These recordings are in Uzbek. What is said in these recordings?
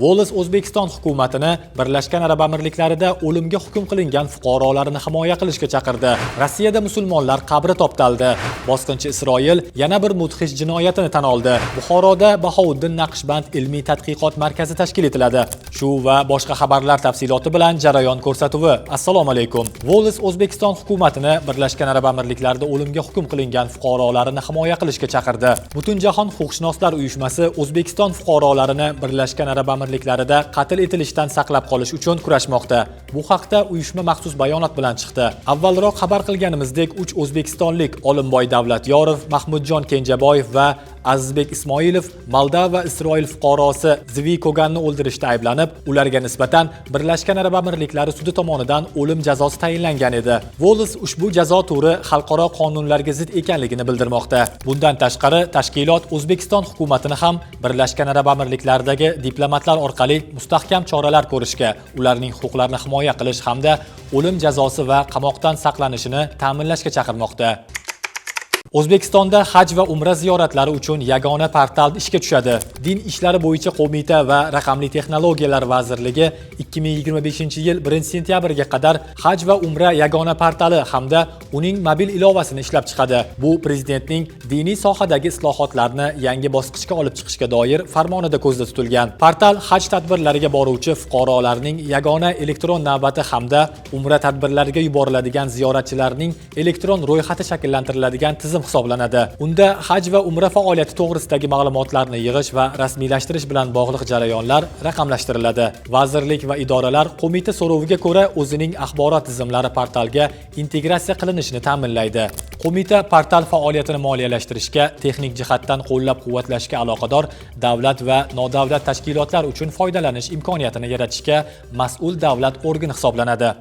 Wallace O'zbekiston hukumatini Birlashgan Arab Amirliklarida o'limga hukm qilingan fuqarolarini himoya qilishga chaqirdi. Rossiyada musulmonlar qabri toptaldi. Bosqinchi Isroil yana bir mudhish jinoyatini tan oldi. Buxoroda Bahouddin Naqshband ilmiy tadqiqot markazi tashkil etiladi. Shu va boshqa xabarlar tafsiloti bilan jarayon ko'rsatuvi. Assalomu alaykum. Wallace O'zbekiston hukumatini Birlashgan Arab Amirliklarida o'limga hukm qilingan fuqarolarini himoya qilishga chaqirdi. Butunjahon huquqshunoslar uyushmasi O'zbekiston fuqarolarini Birlashgan Arab Amirliklarida qatl etilishdan saqlab qolish uchun kurashmoqda. Bu haqda uyushma maxsus bayonot bilan chiqdi. Avvalroq xabar qilganimizdek, 3 o'zbekistonlik Olimboy Davlatyorov, Mahmudjon Kenjaboyev va Azizbek Ismoilov Moldova Isroil fuqarosi Zvi Koganni o'ldirishda ayblanib, ularga nisbatan Birlashgan Arab Amirliklari sudi tomonidan o'lim jazosi tayinlangan edi. Wallace ushbu jazo turi xalqaro qonunlarga zid ekanligini bildirmoqda. Bundan tashqari, tashkilot O'zbekiston hukumatini ham Birlashgan Arab Amirliklaridagi diplomatlar orqali mustahkam choralar ko'rishga, ularning huquqlarini himoya qilish hamda o'lim jazosi va qamoqdan saqlanishini ta'minlashga chaqirmoqda. O'zbekistonda haj va umra ziyoratlari uchun yagona portal ishga tushadi. Din ishlari bo'yicha qo'mita va raqamli texnologiyalar vazirligi 2025-yil 1-sentyabrga qadar haj va umra yagona portali hamda uning mobil ilovasini ishlab chiqadi. Bu prezidentning diniy sohadagi islohotlarni yangi bosqichga olib chiqishga doir farmonida ko'zda tutilgan. Portal haj tadbirlariga boruvchi fuqarolarning yagona elektron navbati hamda umra tadbirlariga yuboriladigan ziyoratchilarning elektron ro'yxati shakllantiriladigan tizim hisoblanadi. Unda haj va umra faoliyati to'g'risidagi ma'lumotlarni yig'ish va rasmiylashtirish bilan bog'liq jarayonlar raqamlashtiriladi. Vazirlik va idoralar qo'mita so'roviga ko'ra o'zining axborot tizimlari portalga integratsiya qilinishini ta'minlaydi. Qo'mita portal faoliyatini moliyalashtirishga, texnik jihatdan qo'llab-quvvatlashga aloqador davlat va nodavlat tashkilotlar uchun foydalanish imkoniyatini yaratishga mas'ul davlat organi hisoblanadi.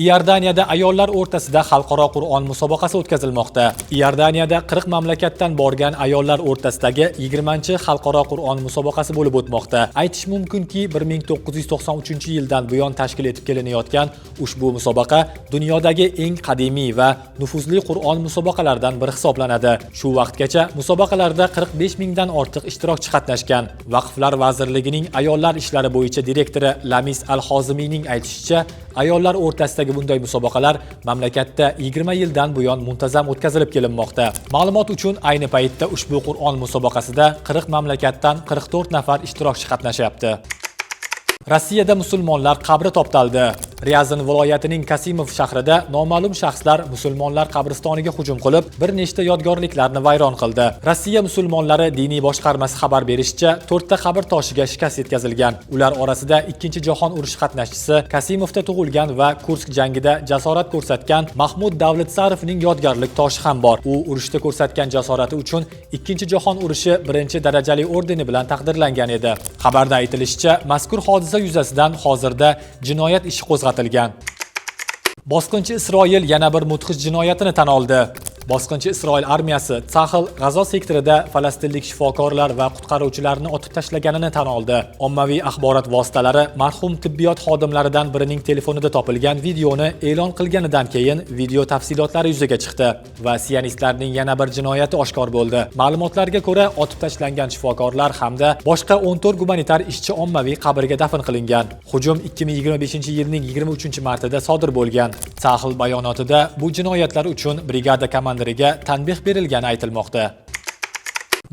Iordaniyada ayollar o'rtasida xalqaro Qur'on musobaqasi o'tkazilmoqda. Iordaniyada 40 mamlakatdan borgan ayollar o'rtasidagi 20-xalqaro Qur'on musobaqasi bo'lib o'tmoqda. Aytish mumkinki, 1993-yildan buyon tashkil etib kelinayotgan ushbu musobaqa dunyodagi eng qadimiy va nufuzli Qur'on musobaqalaridan biri hisoblanadi. Shu vaqtgacha musobaqalarda 45 mingdan ortiq ishtirokchi qatnashgan. Vaqflar vazirligining ayollar ishlari bo'yicha direktori Lamis Al-Hozimiyning aytishicha, ayollar o'rtasidagi bunday musobaqalar mamlakatda 20 yildan buyon muntazam o'tkazilib kelinmoqda. Ma'lumot uchun, ayni paytda ushbu Qur'on musobaqasida 40 mamlakatdan 44 nafar ishtirokchi qatnashyapti. Rossiyada musulmonlar qabri toptaldi. Ryazan viloyatining Kasimov shahrida noma'lum shaxslar musulmonlar qabristoniga hujum qilib, bir nechta yodgorliklarni vayron qildi. Rossiya musulmonlari diniy boshqarmasi xabar berishicha, to'rtta qabr toshiga shikast yetkazilgan. Ular orasida Ikkinchi jahon urushi qatnashchisi, Kasimovda tug'ilgan va Kursk jangida jasorat ko'rsatgan Mahmud Davlatsarovning yodgorlik toshi ham bor. U urushda ko'rsatgan jasorati uchun Ikkinchi jahon urushi birinchi darajali ordeni bilan taqdirlangan edi. Xabarda aytilishicha, mazkur hodisa yuzasidan hozirda jinoyat ishi qo'zg'atilgan. Bosqinchi Isroil yana bir mudhish jinoyatini tan oldi. Bosqinchi Isroil armiyasi Tsahl G'azo sektorida falastinlik shifokorlar va qutqaruvchilarni otib tashlaganini tan oldi. Ommaviy axborot vositalari marhum tibbiyot xodimlaridan birining telefonida topilgan videoni e'lon qilganidan keyin video tafsilotlari yuzaga chiqdi va sionistlarning yana bir jinoyati oshkor bo'ldi. Ma'lumotlarga ko'ra, otib tashlangan shifokorlar hamda boshqa 14 gumanitar ishchi ommaviy qabrga dafn qilingan. Hujum 2025-yilning 23-martida sodir bo'lgan. Tsahl bayonotida bu jinoyatlar uchun brigada komandiriga tanbeh berilgani aytilmoqda.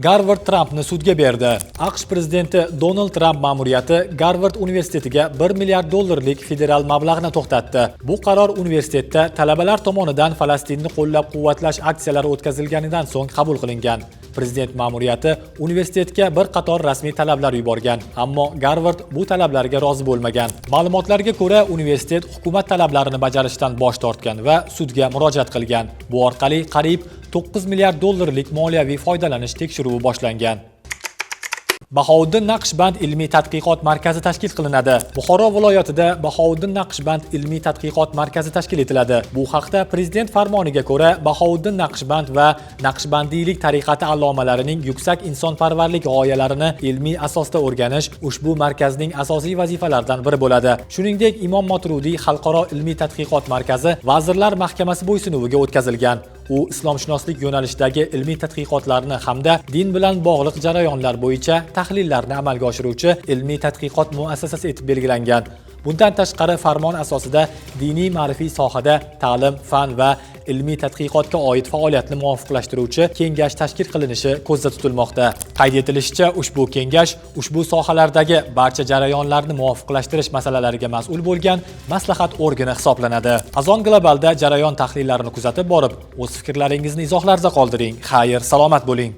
Garvard Trampni sudga berdi. AQSh prezidenti Donald Tramp ma'muriyati Garvard universitetiga 1 milliard dollarlik federal mablag'ni to'xtatdi. Bu qaror universitetda talabalar tomonidan Falastinni qo'llab-quvvatlash aksiyalari o'tkazilganidan so'ng qabul qilingan. Prezident ma'muriyati universitetga bir qator rasmiy talablar yuborgan, ammo Garvard bu talablarga rozi bo'lmagan. Ma'lumotlarga ko'ra, universitet hukumat talablarini bajarishdan bosh tortgan va sudga murojaat qilgan. Bu orqali qariyb 9 milliard dollarlik moliyaviy foydalanish tekshiruvi boshlangan. Bahouddin Naqshband ilmiy tadqiqot markazi tashkil qilinadi. Buxoro viloyatida Bahouddin Naqshband ilmiy tadqiqot markazi tashkil etiladi. Bu haqda prezident farmoniga ko'ra, Bahouddin Naqshband va Naqshbandiylik tariqati allomalarining yuksak insonparvarlik g'oyalarini ilmiy asosda o'rganish ushbu markazning asosiy vazifalaridan biri bo'ladi. Shuningdek, Imom Moturudiy xalqaro ilmiy tadqiqot markazi Vazirlar Mahkamasi bo'ysunuviga o'tkazilgan. U islomshunoslik yo'nalishidagi ilmiy tadqiqotlarni hamda din bilan bog'liq jarayonlar bo'yicha tahlillarni amalga oshiruvchi ilmiy tadqiqot muassasasi etib belgilangan. Bundan tashqari, farmon asosida diniy ma'rifiy sohada ta'lim, fan va ilmiy tadqiqotga oid faoliyatni muvofiqlashtiruvchi kengash tashkil qilinishi ko'zda tutilmoqda. Qayd etilishicha, ushbu kengash ushbu sohalardagi barcha jarayonlarni muvofiqlashtirish masalalariga mas'ul bo'lgan maslahat organi hisoblanadi. Azon Globalda jarayon tahlillarini kuzatib borib, o'z fikrlaringizni izohlarda qoldiring. Xayr, salomat bo'ling.